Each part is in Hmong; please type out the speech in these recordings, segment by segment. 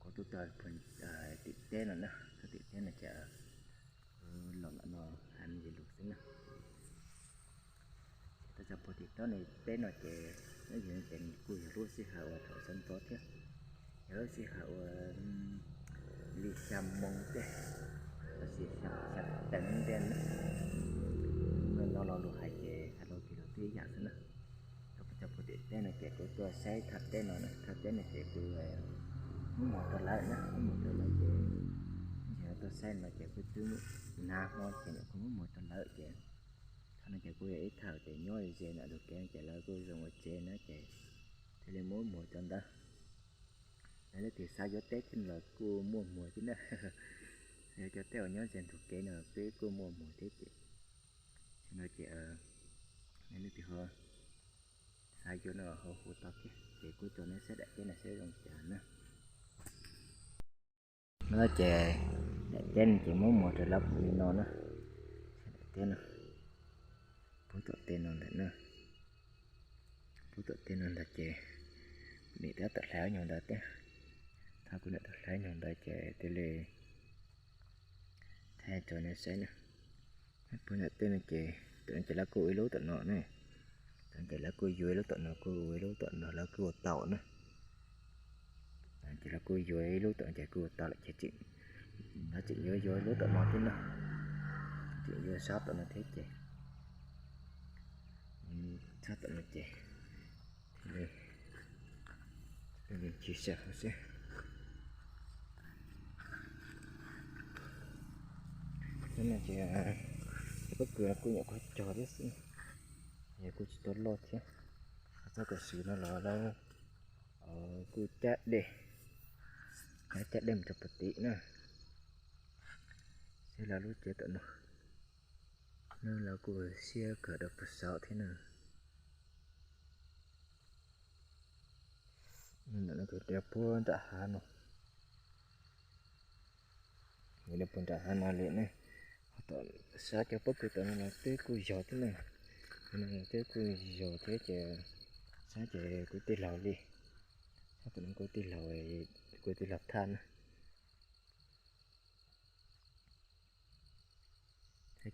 Kuv tuaj txog tim teb no na, txog tim teb no ces kuv los lam no hais me ntsis lus xwb na. Ces tuaj txog puag tim teb no ces nyob ze ces kuj yog lub sij hawm uas thaum sawv ntxov thiab, yog lub sij hawm uas li xya moo tej, los sis xya teev tej na. No los lus hais ces hais los kiag los twb ib yam xwb na. Tuaj txog puag tim teb no ces kuv tuaj saib thaj teb no na, thaj teb no ces kuv muab muag rau lawv na, muab muag rau lawv ces, ces tuaj saib no ces kuv twb hnav hmo ces kuv muab muag rau lawv ces, thaum no ces kuv yog ib thaum ces nyob ze ntawm ntug kev ces lawv kuj zoo ua tsev na ces thiaj li muab muag rau ntawd. Lawv leej twg xav yuav teb thiab los kuj muaj muag thiab na. Yog cov teb uas nyob ze ntug kev no peb kuj muaj muag thiab ces, no ces leej twg ho xav yuav no ho hu tau thiab ces kuj tso nej saib daim teb no saib zoo cas na. No ces daim teb no ces muab muag rau lawv li no na. Daim teb no, pub tom tej no ntawm na, pub tom tej no ntawd ces kuv niam tab tom hlais nyoog ntawd thiab. Thaum kuv niam tau hlais nyoog ntawd ces thiaj li thaij tso nej saib na. Pub ntawm tej no ces, tom no ces lawv kuj ua ib lub tom no ne, tom no ces lawv kuj yuav ib lub tom no, kuj ua ib lub tom no, lawv kuj ua tau na. Ces lawv kuj yuav ib lub tom no ces kuj ua tau lawm ces tseem, lawv tseem yuav yuav ib lub tom no thiab na, tseem yuav sab tom no thiab ces, sab tom no ces thiaj li tsis sam hauv xwb. Cov no ces pob kws kuj nyuam qhuav cog thiab xwb, yog kuj tsis tau loj thiab. Txoj kev siv no los lawv kuj cab dej, lawv cab dej mus rau puag tim na. Saib lawv lub tsev tom no, no lawv kuj siab kawg rau puag saum thiab na. Ntawm no kuj rau puag nram hav no, rau puag nram hav no li ne. Ho tom sab cov pob kws tom no los twb kuj yog thiab na, no los twb kuj yog thiab ces, sab ces kuj tij laug li, sab tom no kuj tij laug, kuj tij laug thaj na.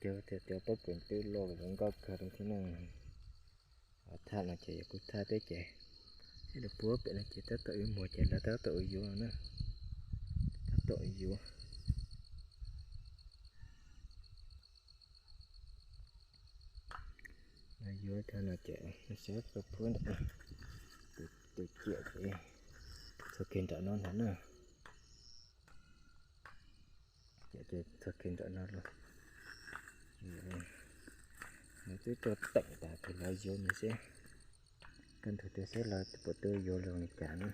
Cov, cov pob kws twb loj zoo nkauj kawg li thiab na. Ho thaj no ces yog kuv thaj thiab ces, thiab rau puag pem no ces tab tom yuav muag ces lawv tab tom yuav na, tab tom yuav. Lawv yuav thaj no ces saib rau puag nram no, tus ciam ces txog kiag nram no ntag na. Ces txog kiag nram no los, nws twb tso teem tas ces lawv yuav nws seb, kaj ntug twg seb lawv puas twb yuav zoo li cas na.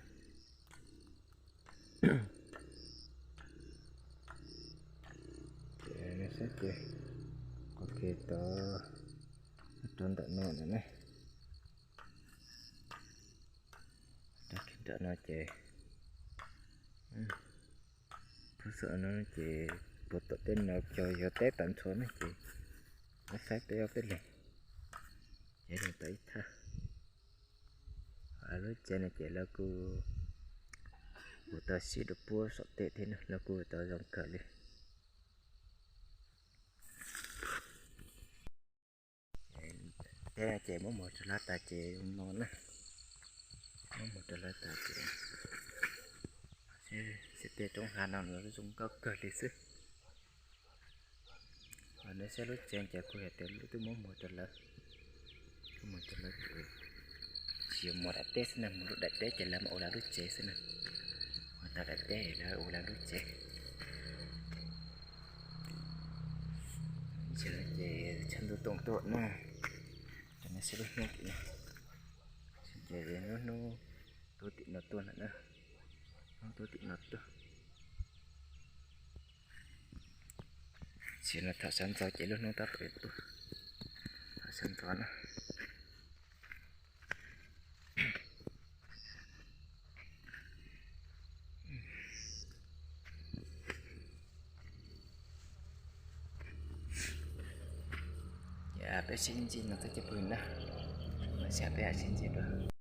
Ces no sab ces, qhov kev rov, rov ntawm no na ne, rov kiag nram no ces, puag saum no ces puag tom tej no cog yog teb tag nrho ne ces, saib peb ob peb leeg, ces leeg tau ib thaj. Lub tsev no ces lawv kuj ua tau sib rau puag saum tej thiab na, lawv kuj ua tau zoo kawg li. Teb no ces muab muag rau lawv tas ces zoo no na, muab muag rau lawv tas ces, xyov tej roob hav no los zoo nkauj kawg li xwb. Ho nej saib lub tsev ces kuj yog tias lub twb muab muag rau lawv, twb muag rau lawv, tsis yog muag daim teb xwb na, muag lub daim teb ces lawv mam ua lawv lub tsev xwb na, muag tau daim teb lawv ua lawv lub tsev. Ces tshav ntuj toom tuaj na, ces nej saib lub hnub tim no, ces lub hnub tuaj tim no tuaj lawm na, hnub tuaj tim no tuaj. Ces no thaum sawv ntxov ces lub hnub tab tom tuaj, thaum sawv ntxov na. Ces peb sib ntsib no txog cov phooj ywg na, no ces peb sib ntsib dua.